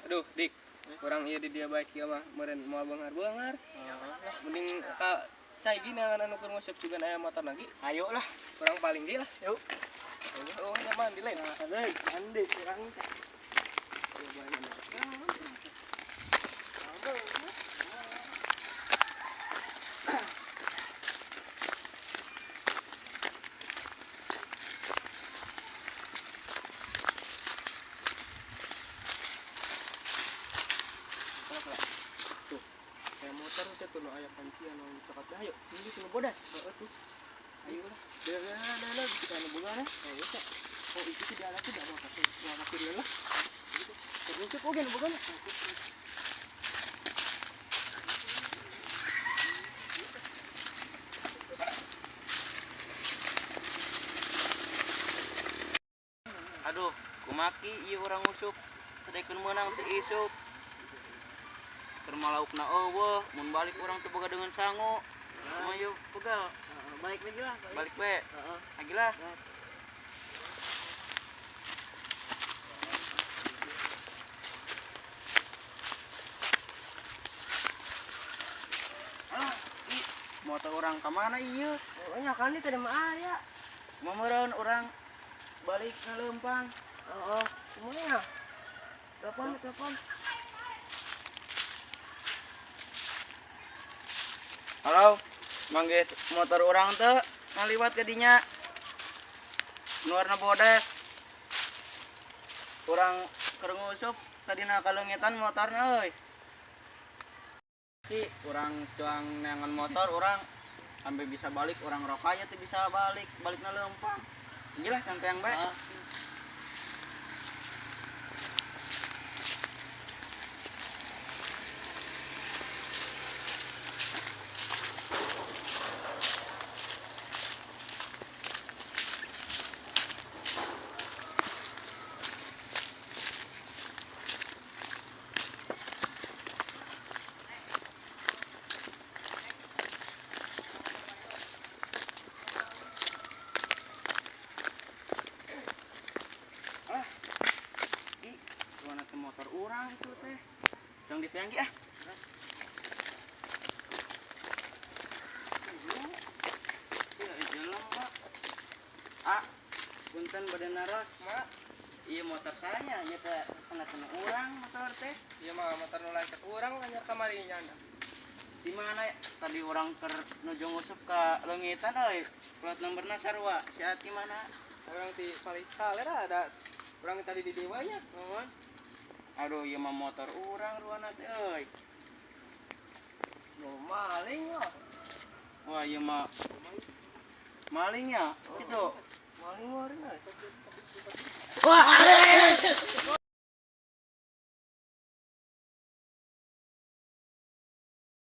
Aduh, Dik. Urang ieu di dia baik ieu mah meureun moal beunghar-beunghar. Mending ka cai gini anu keur nguseup juga aya motor lagi. Ayo lah. Urang paling ge lah. Yuk. Oh, nya mandi lain. Hei, mandi urang. Tuh, kayak motor teh tuh nu aya kuncian nu coklat. Ayo, ini tuh nu bodas. Heeh tuh. Ayo lah. Dah dah dah dah bisa anu boga lah. Oh, iya. Oh, itu sih diala tuh dah kasih. Wah, kasih dia lah. Terus oge nu boga lah. Aduh, kumaki ieu urang nguseup. Sadekeun meunang teu isuk. Keur malaukna euweuh, mun balik urang teu boga dengan sangu. Kumaha yeuh pegal? Balik lagi lah. Balik we. Heeh. Lagi lah. Ah, ih, motor urang ka mana ieu? Oh, nya kan tadi mah aya. Meureun urang balik ka leumpang. Heeh. Kumaha ya? Telepon, telepon. Halo, manggih motor urang teu ngaliwat ka dinya. Nu warna bodas. Urang keur nguseup tadina kaleungitan motorna euy. Ki, urang cuang neangan motor urang sampai bisa balik urang rokaya teu bisa balik, balikna leumpang. Gila can teang bae. Ah. Ah. Ki, warna teh motor urang itu teh. Jangan diteang ki ah. Iya, jelema. Ah, punten bade naros. Ma, Iya motor saya, nya teh kena urang motor teh. ieu mah motor nu lanceuk urang anyar kamari nya. Di mana ya? Tadi urang keur nuju nguseup ka leungitan euy. Plat nomorna sarua. Si Ati mana? Urang ti paling kaler ada urang tadi di dewa nya. Nuhun. Aduh, ieu mah motor urang ruana teh euy. Nu maling mah. Wah, ieu mah maling ya? Itu. Maling mah. Wah.